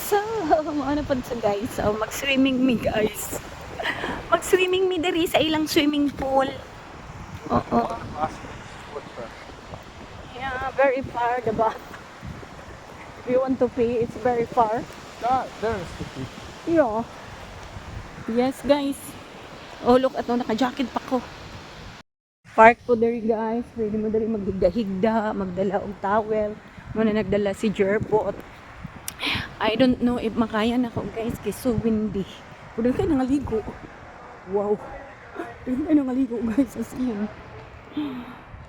So, mao na pud sa, guys. So, mag-swimming mi, guys. Mag-swimming mi diri sa ilang swimming pool. Oo. Yeah, very far, diba? If you want to pee, it's very far. Ah, there is the key. Yeah. Yes, guys. Oh, look, ato naka-jacket pa ko. Park po diri, guys. Pwede mo diri maghigda-higda, magdala og towel. Mao na nagdala si Jerbot. I don't know if makaya na ko, guys, kay so windy. Pwede kayo nangaligo. Wow. Pwede kayo nangaligo, guys, as in.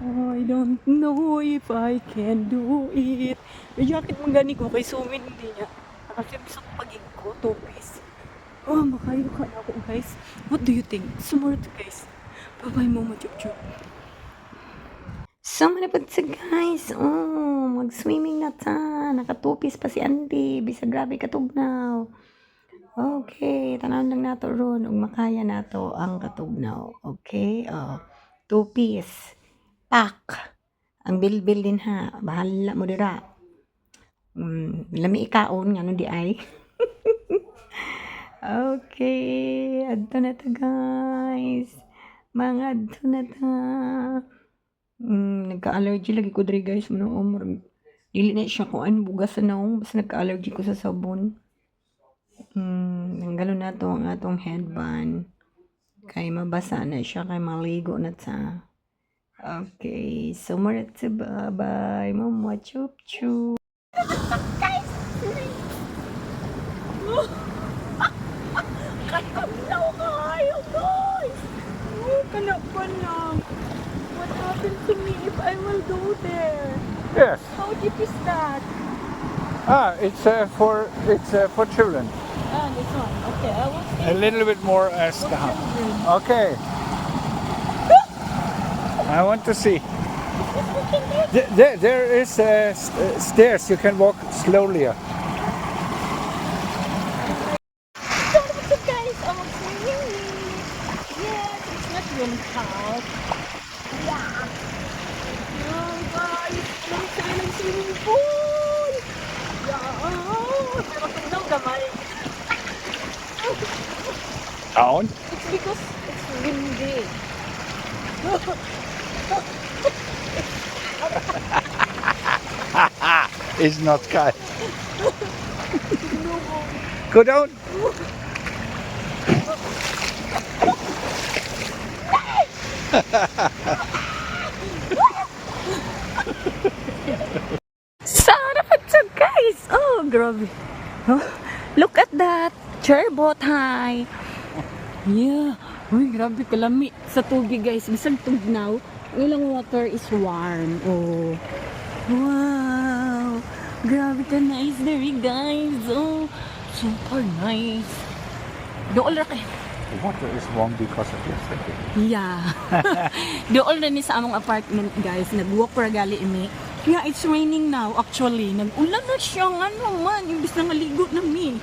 I don't know if I can do it. May jacket man gani ko kay so windy niya. Naka-swimsuit pa gyud ko, two piece. Oh, makayo ka na ako, guys. What do you think? Sumurot, guys. Bye-bye, Mama Chup Chup. So, mao na pud sa, guys. Oh, mag-swimming na ta. Naka-two-piece pa si Andy. Bisag grabe katugnaw. Okay, tanaw lang nato ron ug makaya nato ang katugnaw. Okay? Oh, two-piece. Pak. Ang bilbil din ha. Bahala mo dira. Lami ikaon ngano di ay. Okay, adto na ta, guys. Mga adto na ta. Nagka-allergy lagi ko diri, guys. Mano murag dili na siya kuan bugas sa nawong basta nagka-allergy ko sa sabon. Tanggalon nato ang atong headband. Kay mabasa na siya kay maligo na ta. Okay, so mao ra to, bye-bye. Mama chup chup. Guys! Katugnaw kaayo, guys! Oh, kana pa lang. What happened to me if I will go there? Yes. How deep is that? Ah, it's for children. Ah, this one. Okay, I will A stay little bit more as for the children. Okay. I want to see. There is stairs. You can walk slowly. So, so guys, I'm swimming. Yes, it's not really hot. Yeah. Oh, guys, alam sa ilang swimming pool. Yeah. Pero tugnaw gamay. Down. It's because it's windy. It's not kalt. Go down. Sarap ito, guys! Oh, grabe. Oh, look at that! Chairboat, hi! Yeah. Uy, grabe kalami sa tubig, guys. Bisag tugnaw, ang ilang water is warm. Oh. Wow! Grabe ka nice there, guys. Oh, super nice. Dool ra kay. The water is warm because of yesterday. Yeah. Dool na ni sa among apartment, guys. Nag-walk ra gali mi. Yeah, it's raining now actually. Nag-ulan na siya ano man. Imbis na ngaligo na mi.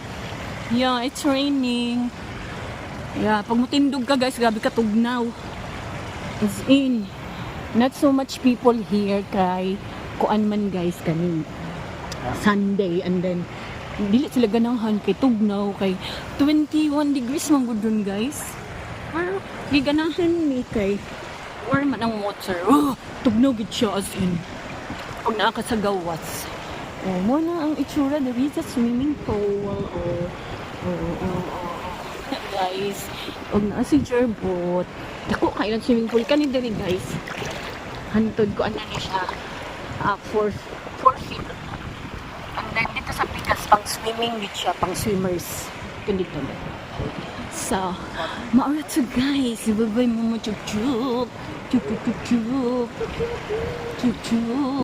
Yeah, it's raining. Yeah, pag mutindog ka, guys, grabe ka tugnaw. It's in. Not so much people here kay kuan man, guys, kaning Sunday and then dili sila ganahan kay tugnaw kay 21 degrees man gud dun, guys. Pero giganahan mi kay warm man ang water. Oh, tugnaw gid siya as in. Pag naa ka sa gawas. Oh, mao na ang itsura diri sa swimming pool. Oh. Guys, og naa si Jerbot. Dako kay ilang swimming pool kani diri, guys. Hantod ko ano ni siya. Ah, 4 feet. And then dito sa pikas pang swimming gid siya, pang swimmers. Kun dito. So, mao ra to, guys. Bye-bye, Mama Chup Chup. Chup chup chup chup. Chup chup.